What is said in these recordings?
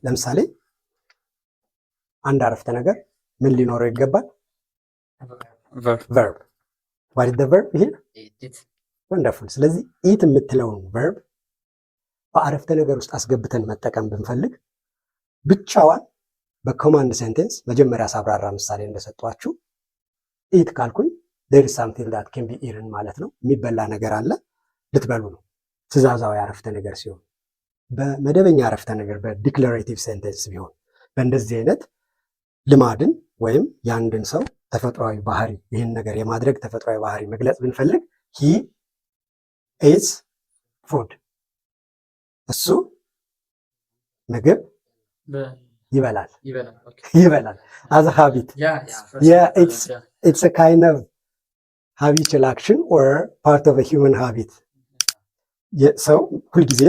ለምሳሌ አንድ አረፍተ ነገር ምን ሊኖረው ይገባል? Verb. Verb. What is the verb here? Eat. Wonderful። ስለዚህ eat የምትለውን verb በአረፍተ ነገር ውስጥ አስገብተን መጠቀም ብንፈልግ ብቻዋን በ command sentence መጀመሪያ ሳብራራ ምሳሌ እንደሰጧችሁ eat ካልኩኝ there is something that can be eaten ማለት ነው። የሚበላ ነገር አለ፣ ልትበሉ ነው። ትእዛዛዊ አረፍተ ነገር ሲሆን፣ በመደበኛ አረፍተ ነገር በ declarative sentence ቢሆን በእንደዚህ አይነት ልማድን ወይም የአንድን ሰው ተፈጥሯዊ ባህሪ፣ ይህን ነገር የማድረግ ተፈጥሯዊ ባህሪ መግለጽ ብንፈልግ he eats food፣ እሱ ምግብ ይበላል። ይበላል። ይበላል as habit. It's kind of habitual action or part of human habit፣ ሰው ሁልጊዜ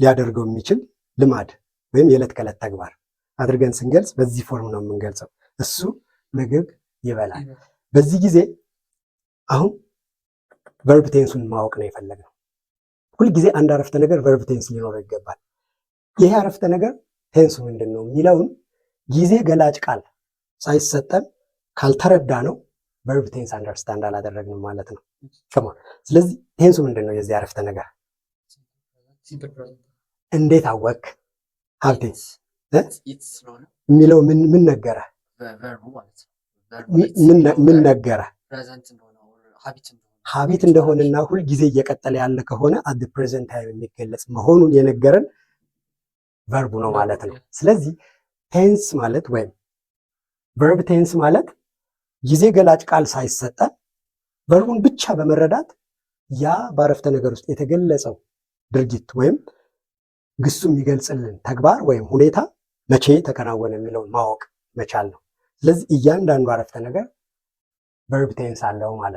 ሊያደርገው የሚችል ልማድ ወይም የዕለት ከዕለት ተግባር አድርገን ስንገልጽ በዚህ form ነው የምንገልጸው። እሱ ምግብ ይበላል። በዚህ ጊዜ አሁን verb tense ኡን ማወቅ ነው የፈለግነው። ሁልጊዜ አንድ አረፍተ ነገር verb tense ሊኖረው ይገባል። ይሄ አረፍተ ነገር tense ኡ ምንድን ነው የሚለውን ጊዜ ገላጭ ቃል ሳይሰጠን ካልተረዳነው verb tense understand አላደረግንም ማለት ነው። ስለዚህ tense ኡ ምንድን ነው የዚህ አረፍተ ነገር? እንዴት አወክ ሀብቴ? የሚለው ምን ነገረ? ምን ነገረ? Habit እንደሆነና ሁልጊዜ እየቀጠለ ያለ ከሆነ at present time የሚገለጽ መሆኑን የነገረን verb ኡ ነው ማለት ነው። ስለዚህ tense ማለት ወይም verb tense ማለት ጊዜ ገላጭ ቃል ሳይሰጠን verb ኡን ብቻ በመረዳት ያ በአረፍተ ነገር ውስጥ የተገለጸው ድርጊት ወይም ግሱ የሚገልጽልን ተግባር ወይም ሁኔታ መቼ ተከናወነ የሚለውን ማወቅ መቻል ነው። ስለዚህ እያንዳንዱ አረፍተ ነገር verb tense አለው ማለት ነው።